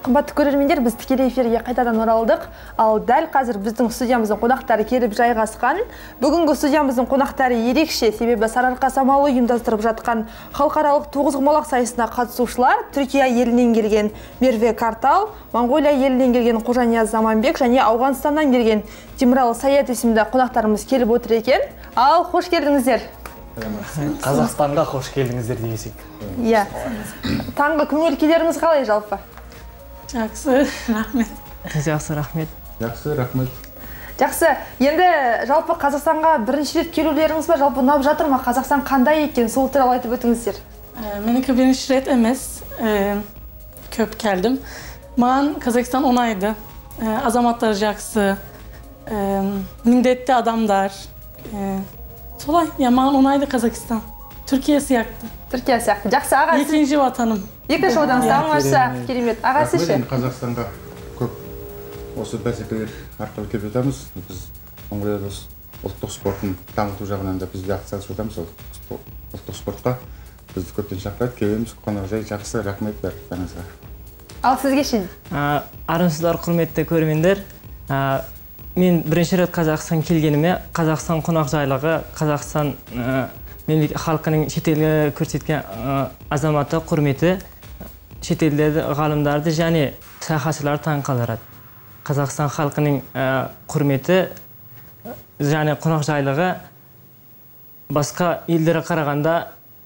Қымбатты көрермендер, біз тікелей эфирге қайтадан оралдық. Ал дәл қазір біздің студиямыздың қонақтары келіп жайғасқан. Бүгінгі студиямыздың қонақтары ерекше, себебі Сарыарқа самалы ұйымдастырып жатқан халықаралық тоғызқұмалақ сайысына қатысушылар Түркия елінен келген Мерве Картал, Моңғолия елінен келген Қожанияз Заманбек және Ауғанстаннан келген Теміралы Саят есімді қонақтарымыз келіп отыр екен. Ал қош келдіңіздер. Қазақстанға қош келдіңіздер десек. Иә. Таңғы көңіл күйлеріңіз қалай жалпы? Жақсы, рахмет. Жақсы, рахмет. Жақсы, рахмет. Жақсы. Енді жалпы Қазақстанға бірінші рет келулеріңіз ба? Жалпы ұнап жатыр ма? Қазақстан қандай екен? Сол туралы айтып өтіңіздер. Менікі бірінші рет емес, көп келдім. Маған Қазақстан ұнайды. Азаматтар жақсы, міндетті адамдар. Солай, я маған ұнайды Қазақстан. Түркия сияқты. Түркия сияқты. Жақсы, аға. Екінші ватаным. Екінші ватаныңыз, тамаша, керемет. Аға, сіз ше? Қазақстанға көп осы бәсекелер арқылы келіп жатамыз. Біз Моңғолияда ұлттық спортын дамыту жағынан да біз де атсалысып жатамыз. Ұлттық спортқа бізді көптен шақырады, келеміз, қонақжай, жақсы, рахмет барлықтарыңызға. Ал сізге ше? Армысыздар, құрметті көрермендер. Мен бірінші рет Қазақстан келгеніме, Қазақстан қонақжайлығы, Қазақстан халқының шетелге көрсеткен азаматы, құрметі шетелдерді, ғалымдарды және саяхатшыларды таң қалдырады. Қазақстан халқының құрметі және қонақжайлығы басқа елдерге қарағанда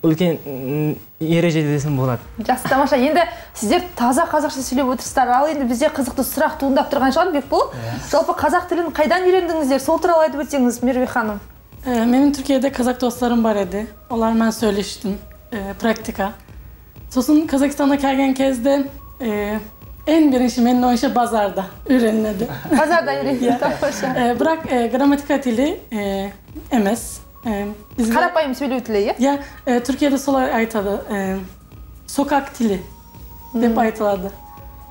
үлкен ереже десем болады. Жақсы, тамаша. Енді сіздер таза қазақша сөйлеп отырсыздар. Ал енді бізде қызықты сұрақ туындап тұрған шығар, Бекбол. Жалпы қазақ тілін қайдан үйрендіңіздер? Сол туралы айтып өтсеңіз, Мерве ханым. Менің Түркияда қазақ достарым бар еді. Олармен сөйлештім, практика. Сосын Қазақстанға келген кезде ең бірінші менің ойымша базарда үйренеді. Базарда үйренді, тамаша. Бірақ грамматика тілі емес. Қарапайым сөйлеу тілі, иә? Иә, Түркияда солай айтады. Sokak тілі деп айтылады.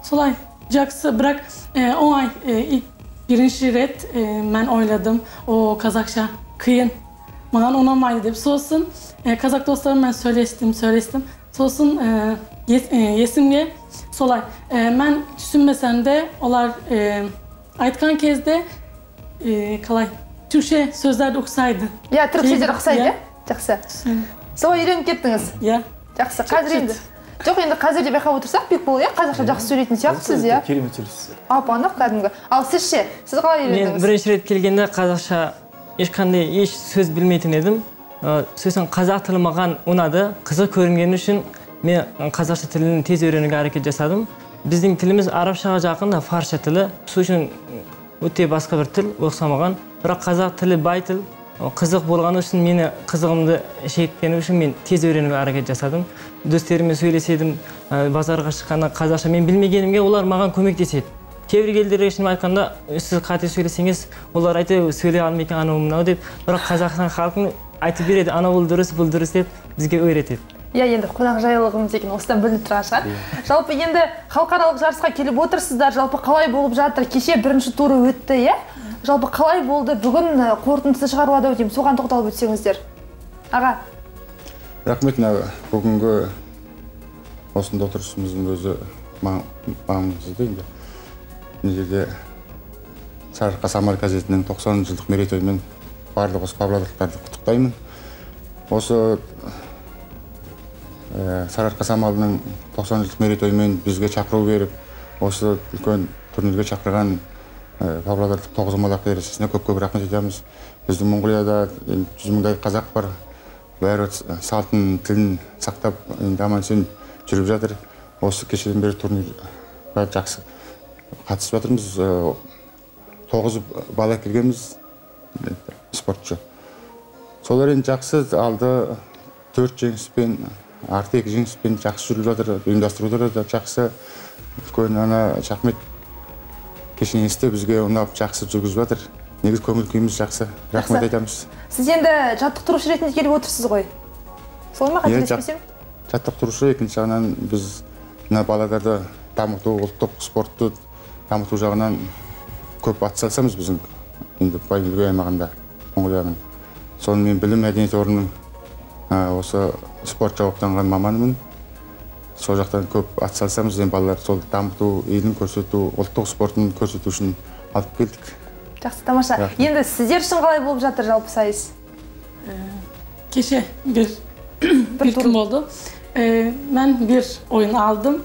Солай, жақсы, бірақ оңай. İlk бірінші рет мен ойладым, о қазақша қиын, маған ұнамайды деп. Сосын қазақ достарыммен сөйлестім. Сосын есімге солай. Мен түсінбесем де, олар айтқан кезде қалай, түркше сөздерді ұқсайды. Иә, түрік сөздері ұқсайды, иә? Жақсы. Солай үйреніп кеттіңіз? Иә. Жақсы, қазір енді. Жоқ, енді қазір де байқап отырсақ, Бекбол, иә, қазақша жақсы сөйлейтін сияқтысыз, иә? Керемет сөйлейсіз. Ап-анық кәдімгі. Ал сіз ше, сіз қалай үйрендіңіз? Мен бірінші рет келгенде қазақша ешқандай еш сөз білмейтін едім. Сосын қазақ тілі маған ұнады. Қызық көрінгені үшін мен қазақша тілін тез үйренуге әрекет жасадым. Біздің тіліміз арабшаға жақын да, фарша тілі. Сол үшін өте басқа бір тіл, ұқсамаған. Бірақ қазақ тілі бай тіл, қызық болғаны үшін, мені қызығымды шеккені үшін мен тез үйренуге әрекет жасадым. Достарыммен сөйлеседім, базарға шыққанда қазақша мен білмегенімге олар маған көмектеседі. Кейбір елдерге шынын айтқанда, сіз қате сөйлесеңіз, олар айтады, сөйлей алмай екен анау мынау деп. Бірақ Қазақстан халқын айтып береді, анау бұл дұрыс, бұл дұрыс деп бізге үйретеді. Иә, енді қонақжайлылығымыз екен осыдан білініп тұрған шығар. Жалпы енді халықаралық жарысқа келіп отырсыздар, жалпы қалай болып жатыр? Кеше бірінші туры өтті, иә? Жалпы қалай болды? Бүгін қорытындысы шығарылады ау деймін, соған тоқталып өтсеңіздер. Аға. Рахмет, бүгінгі осында отырысымыздың өзі маңызды енді. Мына жерде Сарыарқа самал газетінің 90 жылдық мерейтойымен барлық осы павлодарлықтарды құттықтаймын. Осы Сарыарқа самалының 90 жылдық мерейтойымен бізге шақыру беріп, осы үлкен турнирге шақырған Павлодарлық тоғызқұмалақ федерациясына көп-көп рахмет айтамыз. Біздің Моңғолияда 100 мыңдай қазақ бар. Бәрі салтын, тілін сақтап, енді аман-есен жүріп жатыр. Осы кешеден бері турнирға жақсы қатысып жатырмыз. 9 бала келгенбіз, спортшы. Солар енді жақсы, алды 4 жеңіспен, арты 2 жеңіспен жақсы жүріп жатыр. Ұйымдастыруда да жақсы. Үлкен ана Шахмет кешенесі бізге ұнап жақсы жүргізіп жатыр. Негізі көңіл күйіміз жақсы. Рахмет айтамыз. Сіз енді жаттықтырушы ретінде келіп отырсыз ғой? Солай ма, қателеспесем? Жаттықтырушы, екінші жағынан біз мына балаларды дамыту, ұлттық спортты дамыту жағынан көп атсалысамыз біздің енді Баян-Өлгей аймағында, Моңғолияның. Сонымен білім мәдениет орнының осы спорт жауаптанған маманымын. Сол жақтан көп атсалысамыз, енді балалар сол дамыту, елін көрсету, ұлттық спортын көрсету үшін алып келдік. Жақсы, тамаша. Енді сіздер үшін қалай болып жатыр жалпы сайыс? Кеше бір күн болды. Мен бір ойын алдым.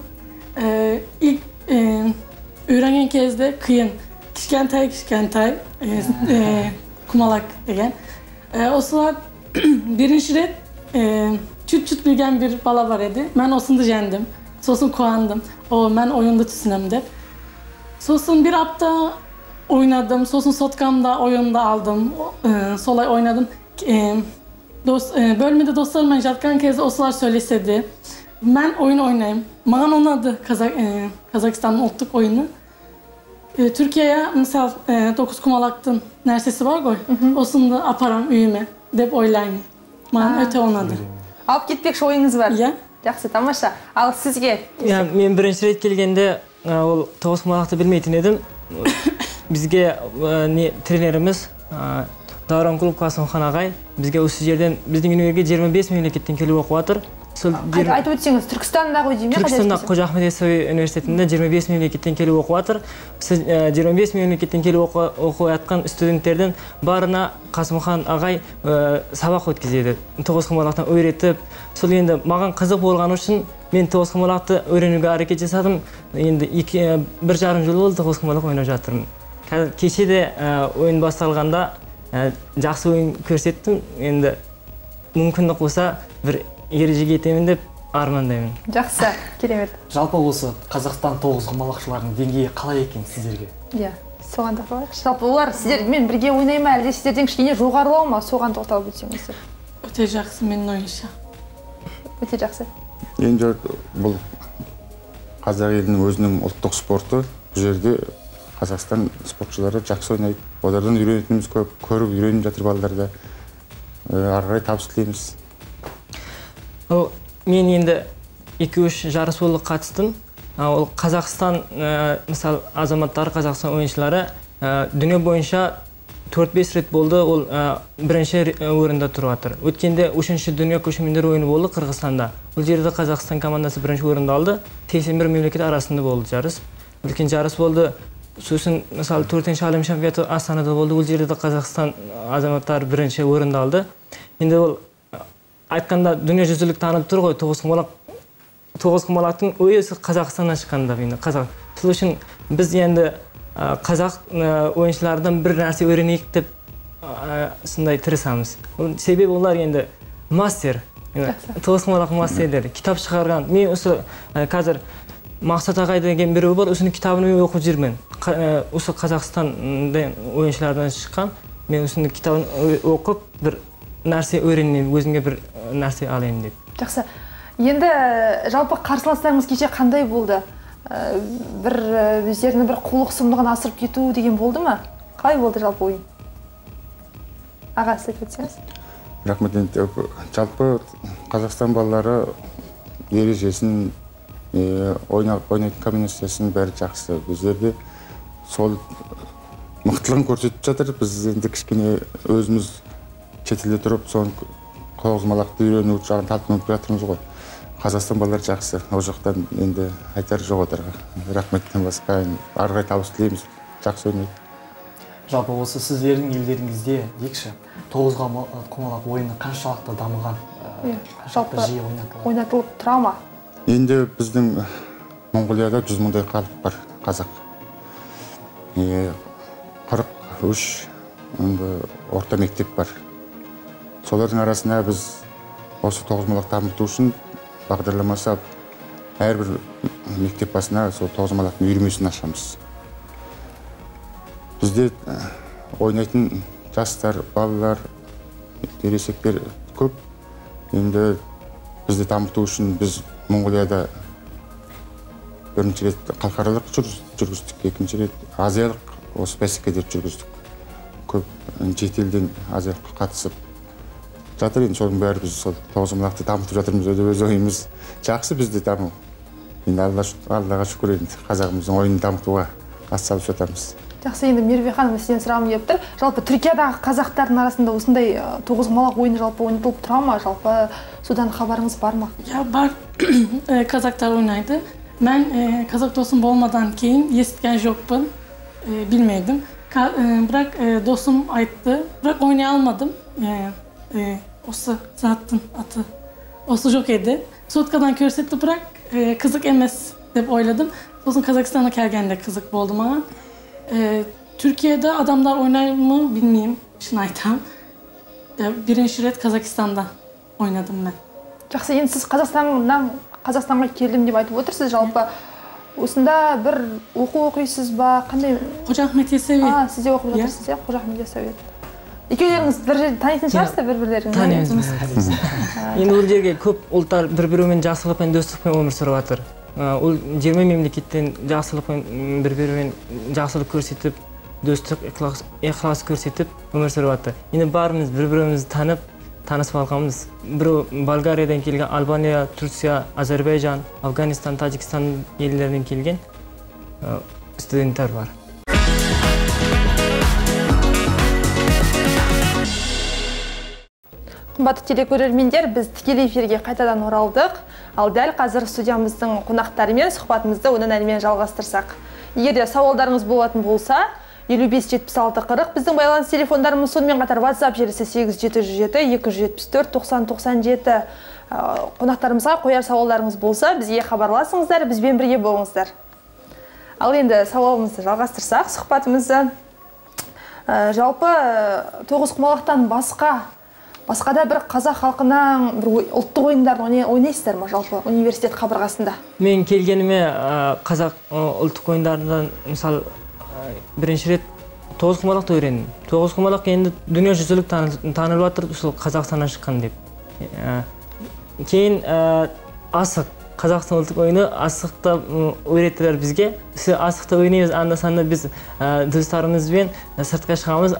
İlk үйренген кезде қиын. Кішкентай құмалақ деген. Осылар бірінші рет чүт-чүт білген бір бала бар еді. Мен осынды жеңдім. Сосын қуандым. О, мен ойынды түсінемін деп. Сосын бір апта ойнадым. Сосын соткамда ойынды алдым. Солай ойнадым. Бөлмеде достарыммен жатқан кезде осылар сөйлеседі. Мен ойын ойнайым. Маған ұнады Қазақстанның ұлттық ойыны. Türkiye'ye misal 9 kumalақтың нәрсесі бар ғой. Осынды апарам үйіме деп ойлаймын. Маған өте ұнады. Алып кетпекші ойыңыз бар? Иә. Жақсы, тамаша. Ал сізге? Мен бірінші рет келгенде ол 9 құмалақты білмейтін едім. Бізге тренеріміз Дауранқұлов Қасымхан ағай бізге осы жерден, біздің универге 25 мемлекеттен келіп оқып жатыр. Айтып өтсеңіз, Түркістанда ғой деймін, Түркістанда Қожа Ахмет Яссауи университетінде 25 мемлекеттен келіп оқып жатыр. 25 мемлекеттен келіп оқып жатқан студенттердің барына Қасымхан ағай сабақ өткізеді. 9 құмалақтан үйретіп, сол енді маған қызық болғаны үшін мен 9 құмалақты үйренуге әрекет жасадым. Енді 1,5 жыл болды 9 құмалақ ойнап жатырмын. Кеше де ойын басталғанда жақсы ойын көрсеттім. Енді мүмкіндік болса бір ережеге етемін деп армандаймын. Жақсы, керемет. Жалпы осы Қазақстан 9 құмалақшыларының деңгейі қалай екен сіздерге? Иә, соған тоқталайықшы. Жалпы олар сіздермен бірге ойнай ма, әлде сіздерден кішкене жоғарылау ма? Соған тоқталып өтсеңіздер. Өте жақсы менің ойымша. Өте жақсы. Енді бұл қазақ елінің өзінің ұлттық спорты. Бұл жерде Қазақстан спортшылары жақсы ойнайды. Олардан үйренетініміз көп, көріп үйреніп жатыр балалар да. Ары қарай табыс тілейміз. Мен енді 2-3 жарыс болып қатыстым. Ол Қазақстан, мысал, азаматтары, Қазақстан ойыншылары дүние бойынша 4-5 рет болды, ол бірінші орында тұрып жатыр. Өткенде 3-ші дүние көшпенділер ойыны болды Қырғызстанда. Бұл жерде Қазақстан командасы бірінші орынды алды. 81 мемлекет арасында болды жарыс. Үлкен жарыс болды. Сосын, мысалы, 4-ші әлем чемпионаты Астанада болды. Ол жерде Қазақстан азаматтары бірінші орынды алды. Енді ол айтқанда дүниежүзілік танып тұр ғой, 9 құмалақтың өзі Қазақстаннан шыққан деп енді қазақ. Сол үшін біз енді қазақ ойыншылардан бір нәрсе үйренейік деп сондай тырысамыз. Себебі олар енді мастер, 9 құмалақ мастерлері, кітап шығарған. Мен осы қазір Мақсат ағай деген біреу бар, осының кітабын мен оқып жүрмін. Осы Қазақстан ойыншылардан шыққан, мен осының кітабын оқып бір нәрсе үйренейін, өзімге бір нәрсе алайын деп. Жақсы. Енді жалпы қарсыластарыңыз кеше қандай болды? Бір өздерінің бір қулық сұмдығын асырып кету деген болды ма? Қалай болды жалпы ойын? Аға, сіз айтып өтсеңіз. Рахмет. Енді жалпы Қазақстан балалары ережесін, ойнайтын комбинациясын бәрі жақсы. Біздерде сол мықтылығын көрсетіп жатыр. Біз енді кішкене өзіміз шетелде тұрып, соны тоғызқұмалақты үйрену жағын талпынып жатырмыз ғой. Қазақстан балалары жақсы. Ол жақтан енді айтар жоқ оларға. Рахметтен басқа ары қарай табыс тілейміз. Жақсы ойнайды. Жалпы осы сіздердің елдеріңізде дейікші, тоғызқұмалақ ойыны қаншалықты дамыған, қаншалықты жиі ойнатылады? Ойнатылып тұра ма? Енді біздің Моңғолияда 100 мыңдай халық бар, қазақ. 43 орта мектеп бар. Солардың арасында біз осы тоғызқұмалақ дамыту үшін бағдарлама жасап, әрбір мектеп басына сол тоғызқұмалақтың үйірмесін ашамыз. Бізде ойнайтын жастар, балалар, ересектер көп. Енді бізді дамыту үшін біз Моңғолияда бірінші рет халықаралық жүргіздік, екінші рет азиялық осы бәсекелерді жүргіздік. Көп шетелден азиялыққа қатысып жатыр. Енді соның бәрі біз сол тоғызқұмалақты дамытып жатырмыз деп өз ойымыз. Жақсы бізде даму. Енді Аллаға шүкір, енді қазағымыздың ойынын дамытуға атсалысып жатамыз. Жақсы, енді Мерве ханым, сізден сұрағым келіп тұр. Жалпы Түркиядағы қазақтардың арасында осындай тоғызқұмалақ ойыны жалпы ойнатылып тұра ма? Жалпы содан хабарыңыз бар ма? Я бар, қазақтар ойнайды. Мен қазақ досым болмадан кейін естіген жоқпын, білмедім. Бірақ досым айтты, бірақ ойнай алмадым. Осы заттың аты осы жоқ еді. Соткадан көрсетті, бірақ қызық емес деп ойладым. Сосын Қазақстанға келгенде қызық болды маған. Түркияда адамдар ойнай ма білмеймін, шын айтамын. Бірінші рет Қазақстанда ойнадым мен. Жақсы, енді сіз Қазақстанға келдім деп айтып отырсыз. Жалпы осында бір оқу оқисыз ба? Қандай? Қожа Ахмет Яссауи. Сіз де оқып жатырсыз, иә? Қожа Ахмет Яссауи. Екеулеріңіз бір жерде танитын шығарсыздар бір-бірлеріңізді? Танимыз. Енді ол жерге көп ұлттар бір-бірімен жақсылықпен, достықпен өмір сүріп жатыр. Ол 20 мемлекеттен жақсылықпен, бір-бірімен жақсылық көрсетіп, достық, ықылас көрсетіп өмір сүріп жатыр. Енді бәріміз бір-бірімізді танып, танысып алғанбыз. Біреу Болгариядан келген, Албания, Түркия, Әзербайжан, Афганистан, Тәжікстан елдерінен келген студенттер бар. Қымбатты телекөрермендер, біз тікелей эфирге қайтадан оралдық. Ал дәл қазір студиямыздың қонақтарымен сұхбатымызды одан әрмен жалғастырсақ. Егер де сауалдарыңыз болатын болса, 55 76 40 біздің байланыс телефондарымыз, сонымен қатар WhatsApp желісі 8 707 274 90 97. Қонақтарымызға қояр сауалдарыңыз болса, бізге хабарласыңыздар, бізбен бірге болыңыздар. Ал енді сауалымызды жалғастырсақ, сұхбатымызды. Жалпы тоғызқұмалақтан басқа да бір қазақ халқының бір ұлттық ойындарын ойнайсыздар ма жалпы университет қабырғасында? Мен келгеніме қазақ ұлттық ойындарынан, мысалы, бірінші рет тоғызқұмалақты үйрендім. Тоғызқұмалақ енді дүниежүзілік танылып жатыр, сол Қазақстаннан шыққан деп. Кейін асық, Қазақстан ұлттық ойыны асықты үйреттілер бізге. Асықты ойнаймыз, анда-санда біз достарымызбен сыртқа шығамыз.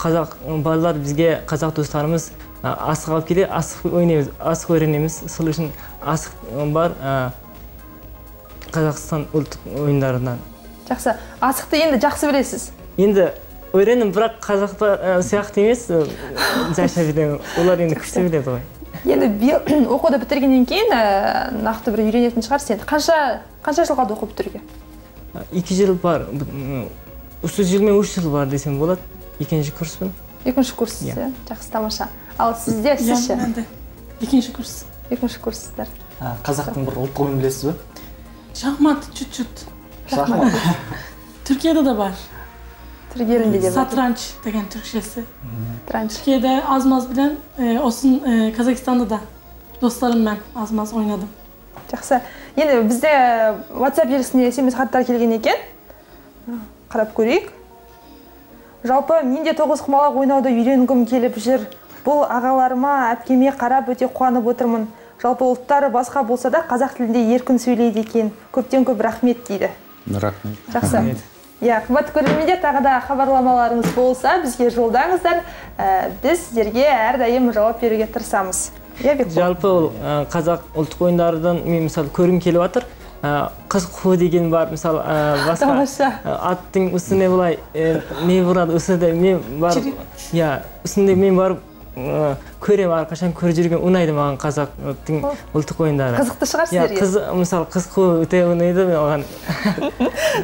Қазақ балалар бізге, қазақ достарымыз асық алып келеді, асық ойнаймыз, асық үйренеміз. Сол үшін асық бар Қазақстан ұлттық ойындарынан. Жақсы, асықты енді жақсы білесіз? Енді үйрендім, бірақ қазақтар сияқты емес, жайша білемін. Олар енді күшті біледі ғой. Енді оқуды бітіргеннен кейін нақты бір үйренетін шығарсыз енді. Қанша жыл қалды оқу бітіруге? 2 жыл бар. 3 жыл мен 3 жыл бар десем болады. Екінші курспын. Екінші курс, иә. Жақсы, тамаша. Ал сізде, сіз ше? Мен де. Екінші курс. Екінші курссыздар. Қазақтың бір ұлттық ойынын білесіз бе? Шахмат, чуть-чуть. Шахмат. Түркияда да бар. Түрік елінде де бар. Satranç деген түркшесі. Satranç. Түркияда аз-маз білем, осын Қазақстанда да достарыммен аз-маз ойнадым. Жақсы. Енді бізде WhatsApp желісіне SMS хаттар келген екен. Қарап көрейік. Жалпы мен де тоғызқұмалақ ойнауды үйренгім келіп жүр. Бұл ағаларыма, әпкеме қарап өте қуанып отырмын. Жалпы ұлттары басқа болса да қазақ тілінде еркін сөйлейді екен. Көптен көп рахмет дейді. Рахмет. Жақсы. Иә, қымбатты көрермендер, тағы да хабарламаларыңыз болса, бізге жолдаңыздар. Біз сіздерге әрдайым жауап беруге тырысамыз. Иә, Бекбол? Жалпы ол қазақ ұлттық ойындардан мен мысалы көргім келіп жатыр. Қыз қуу деген бар, мысалы, басқа аттың үстіне былай не болады, үстінде мен барып, иә, үстінде мен барып көрем, әрқашан көріп жүрген ұнайды маған қазақтың ұлттық ойындары. Қызықты шығар сіздерге? Иә, мысалы, қыз қуу өте ұнайды маған.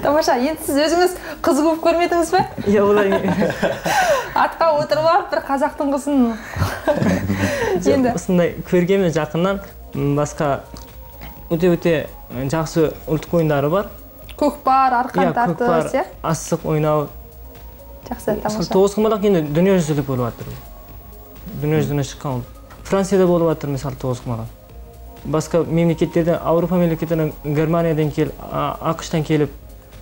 Тамаша, енді сіз өзіңіз қыз қуып көрмедіңіз бе? Иә, олай. Атқа отырып алып бір қазақтың қызын. Енді осындай көргенмін жақыннан, басқа өте-өте жақсы ұлттық ойындары бар. Көкпар, арқан тартыс, иә? Асық ойнау. Жақсы, тамаша. Тоғызқұмалақ енді дүниежүзілік болып жатыр. Дүниежүзіне шыққан ол. Францияда болып жатыр, мысалы, тоғызқұмалақ. Басқа мемлекеттерден, Еуропа мемлекеттерінен, Германиядан келіп, АҚШ-тан келіп,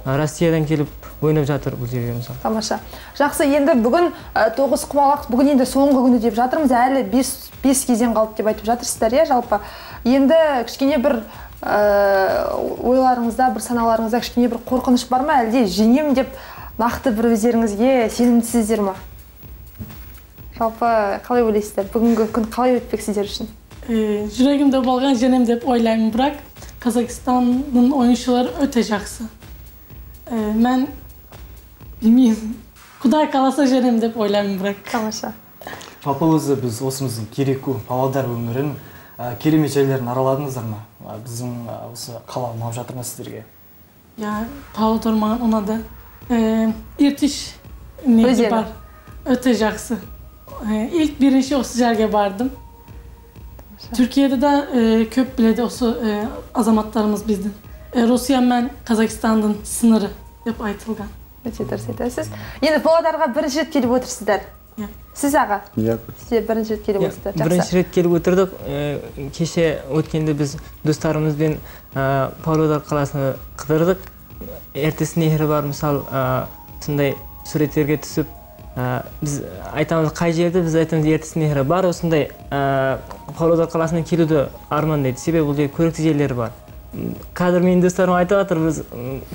Россиядан келіп ойнап жатыр бұл жерге, мысалы. Тамаша. Жақсы, енді бүгін тоғызқұмалақ, бүгін енді соңғы күні деп жатырмыз, әлі 5 кезең қалды деп айтып жатырсыздар, иә, жалпы. Енді кішкене бір ойларыңызда, бір саналарыңызда кішкене бір қорқыныш бар ма, әлде жеңем деп нақты бір өздеріңізге сенімдісіздер ма? Жалпы қалай ойлайсыздар? Бүгінгі күн қалай өтпек сіздер үшін? Жүрегімде болған жеңем деп ойлаймын, бірақ Қазақстанның ойыншылары өте жақсы. Мен Білмеймін. Құдай қаласа жеңемін деп ойлаймын бірақ. Тамаша. Жалпы өзі біз осымыздың Кереку, Павлодар өңірін керемет жерлерін араладыңыздар ма? Біздің осы қала ұнап жатыр ма сіздерге? Иә, Павлодар маған ұнады. Иртыш несі бар. Өте жақсы. Ilk бірінші осы жерге бардым. Түркияда да көп біледі осы азаматтарымыз біздің. Россия мен Қазақстанның сыңыры деп айтылған. Өте дұрыс айтасыз. Енді Павлодарға бірінші рет келіп отырсыздар. Сіз аға? Иә. Сіз бірінші рет келіп отырсыздар. Жақсы. Бірінші рет келіп отырдық. Кеше өткенде біз достарымызбен Павлодар қаласына қыдырдық. Ертіс нehri бар, мысалы, сондай суреттерге түсіп, біз айтамыз қай жерде, біз айтамыз Ертіс нehri бар, осындай Павлодар қаласына келуді армандайды. Себебі бұл жерде көрікті жерлер бар. Қазір менің достарым айтып жатыр, біз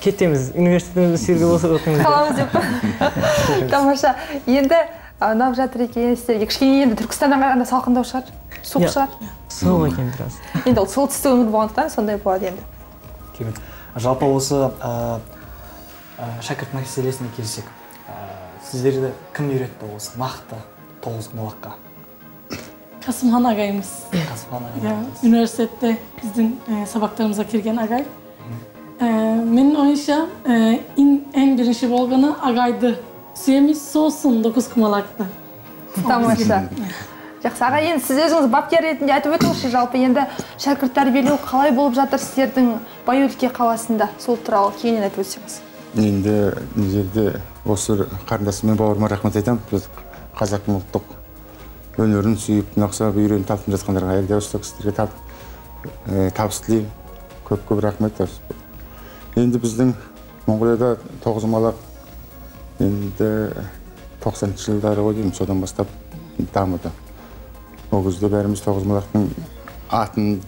кетеміз, университетімізді сүйерге болса оқимыз. Қаламыз деп. Тамаша. Енді ұнап жатыр екен сіздерге. Кішкене енді Түркістаннан қарағанда салқындау шығар, суық шығар. Суық екен біраз. Енді ол солтүстік өңір болғандықтан сондай болады енді. Керемет. Жалпы осы шәкірт мәселесіне келсек, сіздерді кім үйретті осы нақты тоғызқұмалаққа? Қасымхан ағайымыз. Қасымхан ағайымыз. Университетте біздің сабақтарымызға келген ағай. Менің ойымша ең бірінші болғаны ағайды сүйеміз, сосын тоғызқұмалақты. Тамаша. Жақсы, аға, енді сіз өзіңіз бапкер ретінде айтып өтіңізші, жалпы енді шәкірт тәрбиелеу қалай болып жатыр сіздердің Байөлке қаласында, сол туралы кеңінен айтып өтсеңіз. Енді мына жерде осы қарындасым мен бауырыма рахмет айтамын. Біз қазақтың ұлттық өнерін сүйіп, нақсап үйреніп тартынып жатқандарға әлде осы кісілерге табыс тілеймін. Көп-көп рахмет. Енді біздің Моңғолияда тоғызқұмалақ енді 90-шы жылдары ғой деймін, содан бастап дамыды. Ол кезде бәріміз тоғызқұмалақтың атын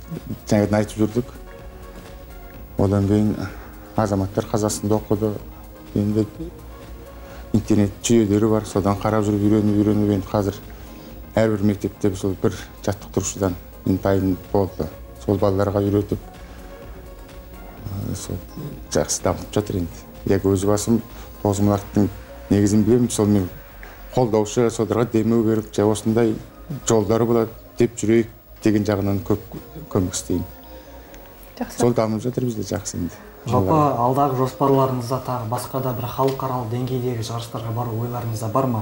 жаңадан айтып жүрдік. Одан кейін азаматтар Қазақстанда оқыды. Енді интернет жүйелері бар, содан қарап жүріп үйреніп енді қазір әрбір мектепте сол бір жаттықтырушыдан дайын болды. Сол балаларға үйретіп, сол жақсы дамып жатыр енді. Яки өз басым тоғызқұмалақтың негізін білемін, сол мен қолдаушы, соларға демеу беріп, осындай жолдары болады деп жүрейік деген жағынан көп көмек істеймін. Сол дамып жатыр бізде жақсы енді. Жалпы алдағы жоспарларыңызда тағы басқа да бір халықаралық деңгейдегі жарыстарға бару ойларыңызда бар ма?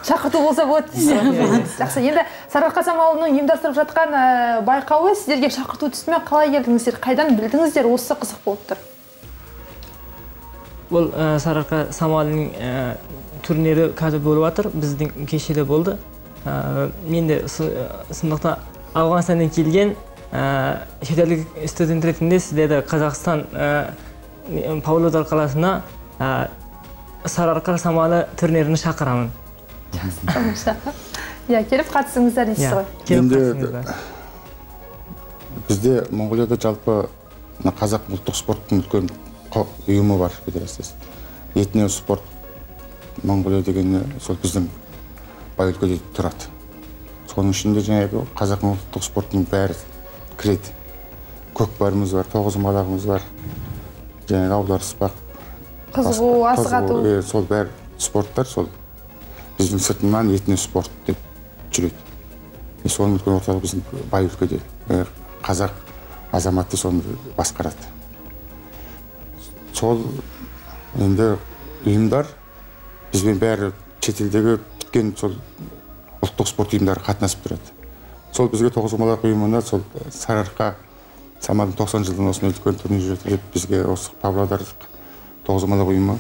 Шақырту болса болады дейсіз. Жақсы, енді Сарыарқа самалының ұйымдастырып жатқан байқауы сіздерге шақырту түсті ме? Қалай келдіңіздер, қайдан білдіңіздер? Осы қызық болып тұр. Бұл Сарыарқа самалының турнирі қазір болып жатыр, біздің кешеде болды. Мен де сондықтан Ауғанстаннан келген шетелдік студент ретінде сіздерді Қазақстан Павлодар қаласына Сарыарқа самалы турниріне шақырамын. Тамаша. Иә, келіп қатысыңыздар дейсіз ғой. Енді бізде Моңғолияда жалпы қазақ ұлттық спорттың үлкен ұйымы бар, федерациясы. Этноспорт Моңғолия дегені сол біздің бай өлкеде тұрады. Соның ішінде жаңағы қазақ ұлттық спортының бәрі кіреді. Көкпарымыз бар, тоғызқұмалағымыз бар, жаңағы аударыспақ, қызғу, асық ату. Сол бәрі спорттар, сол біздің сыртынан этноспорт деп жүреді. Соның үлкен орталығы біздің бай өлкеде. Қазақ азаматы соны басқарады. Сол енді ұйымдар бізбен бәрі шетелдегі біткен сол ұлттық спорт ұйымдары қатынасып тұрады. Сол бізге тоғызқұмалақ ұйымына сол Сарыарқа самалының 90 жылдан осындай үлкен турнир жүреді деп бізге осы Павлодарлық тоғызқұмалақ ұйымы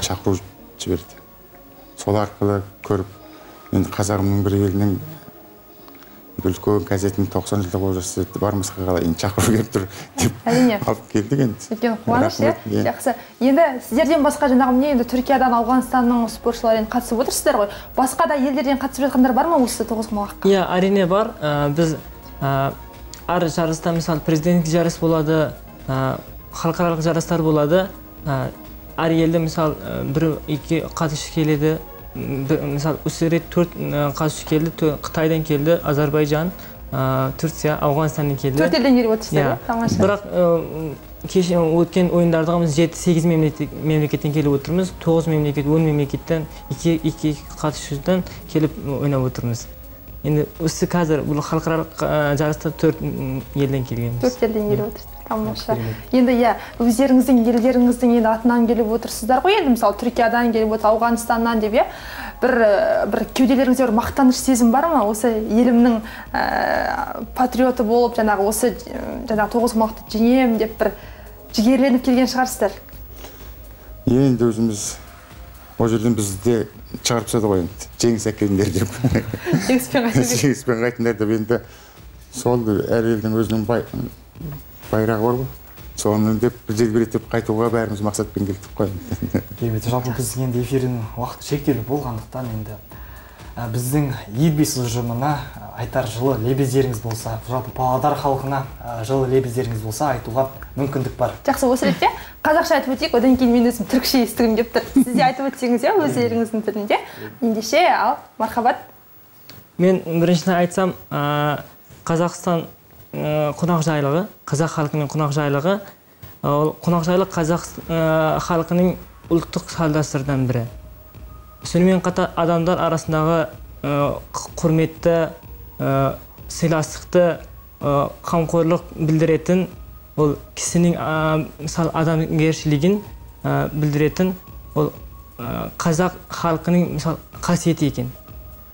шақыру жіберді. Сол арқылы көріп, енді қазағымның бір елінің үлкен газетінің 90 жылдығы болып жатса, бармасқа қалай енді шақыру келіп тұр деп алып келдік енді. Үлкен қуаныш, иә? Жақсы. Енді сіздерден басқа жаңағы міне енді Түркиядан, Ауғанстанның спортшылары енді қатысып отырсыздар ғой. Басқа да елдерден қатысып жатқандар бар ма осы тоғызқұмалаққа? Иә, әрине бар. Біз әр жарыста, мысалы, президенттік жарыс болады, халықаралық жарыстар болады. Әр елде, мысалы, бір-екі қатысушы келеді. Мысалы, осы рет 4 қатысушы келді. Қытайдан келді, Азербайжан, Түркия, Ауғанстаннан келді. 4 елден келіп отырсыздар, иә? Тамаша. Бірақ Кеше өткен ойындарға біз 7-8 мемлекеттен келіп отырмыз. 9 мемлекет, 10 мемлекеттен 2 қатысушыдан келіп ойнап отырмыз. Енді осы қазір бұл халықаралық жарыста 4 елден келгенбіз. 4 елден келіп отырсыздар. Тамаша. Енді иә, өздеріңіздің елдеріңіздің енді атынан келіп отырсыздар ғой. Енді мысалы Түркиядан келіп отыр, Ауғанстаннан деп, иә. Бір кеуделеріңізде бір мақтаныш сезім бар ма? Осы елімнің патриоты болып, жаңағы осы жаңағы тоғызқұмалақты жеңемін деп бір жігерленіп келген шығарсыздар. Енді өзіміз ол жерден бізді шығарып тастады ғой енді. Жеңіс әкеліңдер деп. Жеңіспен қайтыңдар. Жеңіспен қайтыңдар деп. Енді сол әр елдің өзінің байрағы бар ғой. Соны деп желбіретіп қайтуға бәріміз мақсатпен келдік қой. Керемет. Жалпы біз енді эфирдің уақыты шектеулі болғандықтан енді біздің Елбес ұжымына айтар жылы лебіздеріңіз болса, жалпы Павлодар халқына жылы лебіздеріңіз болса айтуға мүмкіндік бар. Жақсы, осы ретте қазақша айтып өтейік, одан кейін мен өзім түркше естігім келіп тұр. Сіз де айтып өтсеңіз, иә, өз еліңіздің тілінде. Ендеше, ал, мархабат. Мен біріншіден айтсам, Қазақстан қонақжайлығы, қазақ халқының қонақжайлығы, ол қонақжайлық қазақ халқының ұлттық салт-дәстүрдің бірі. Сонымен қатар адамдар арасындағы құрметті, сыйластықты, қамқорлық білдіретін, ол кісінің мысалы адамгершілігін білдіретін, ол қазақ халқының мысалы қасиеті екен.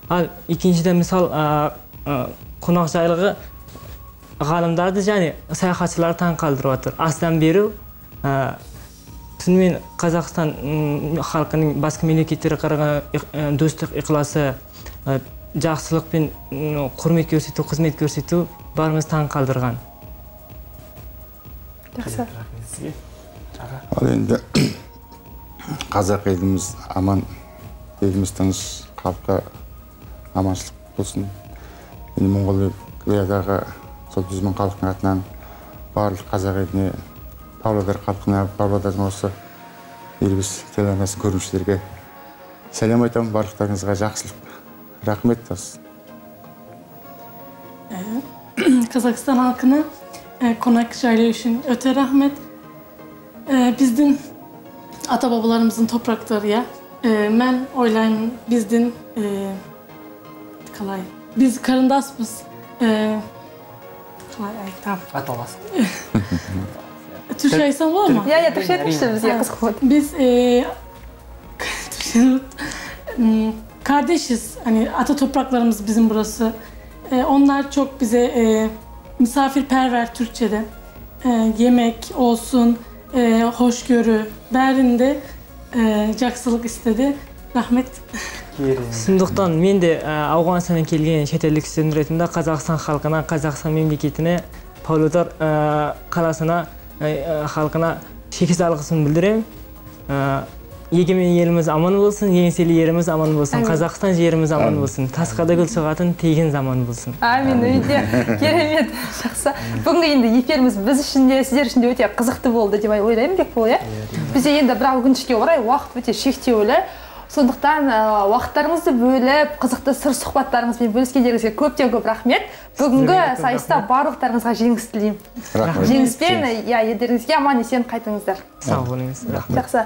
Ал екіншіден мысалы қонақжайлығы ғалымдарды және саяхатшыларды таң қалдырып отыр. Астан беру, сонымен Қазақстан халқының басқа мемлекеттерге қараған достық ықыласы, жақсылық пен құрмет көрсету, қызмет көрсету барымыз таң қалдырған. Жақсы. Ал енді қазақ еліміз аман, еліміз тыныш, халыққа аманшылық болсын. Енді Моңғолиядағы сол 100 мың халықтың атынан барлық қазақ еліне, Павлодар халқына, Павлодардың осы Елбес телеарнасын көрушілерге сәлем айтамын, барлықтарыңызға жақсылық, рахмет. Қазақстан халқына қонақжайлы үшін өте рахмет. Біздің ата-бабаларымыздың топырақтары, иә. Мен ойлаймын, біздің қалай, біз қарындаспыз. Қалай айтам? Аталас. Түркше айтсам болады ма? Иә, түркше айтыңызшы, бізге қызық болады. Біз kardeşiz. Hani ata topraklarımız bizim burası. Onlar çok bize misafirperver Türkçe'de. Yemek olsun, hoşgörü, бәрінде жақсылық istedi. Рахмет. Сондықтан мен де Ауғанстаннан келген шетелдік студент ретінде Қазақстан халқына, Қазақстан мемлекетіне, Павлодар қаласына, халқына шексіз алғысымды білдіремін. Егемен еліміз аман болсын, еңселі еріміз аман болсын, Қазақстан жеріміз аман болсын, тасқада гүл шығатын тегін заман болсын. Әмин, өте керемет, жақсы. Бүгінгі енді эфиріміз біз үшін де, сіздер үшін де өте қызықты болды деп ойлаймын, Бекбол, иә? Бізде енді бірақ өкінішке орай уақыт өте шектеулі. Сондықтан уақыттарыңызды бөліп, қызықты сыр сұхбаттарыңызбен бөліскендеріңізге көптен көп рахмет. Бүгінгі сайыста барлықтарыңызға жеңіс тілеймін. Жеңіспен, иә, елдеріңізге аман есен қайтыңыздар. Сау болыңыз. Жақсы.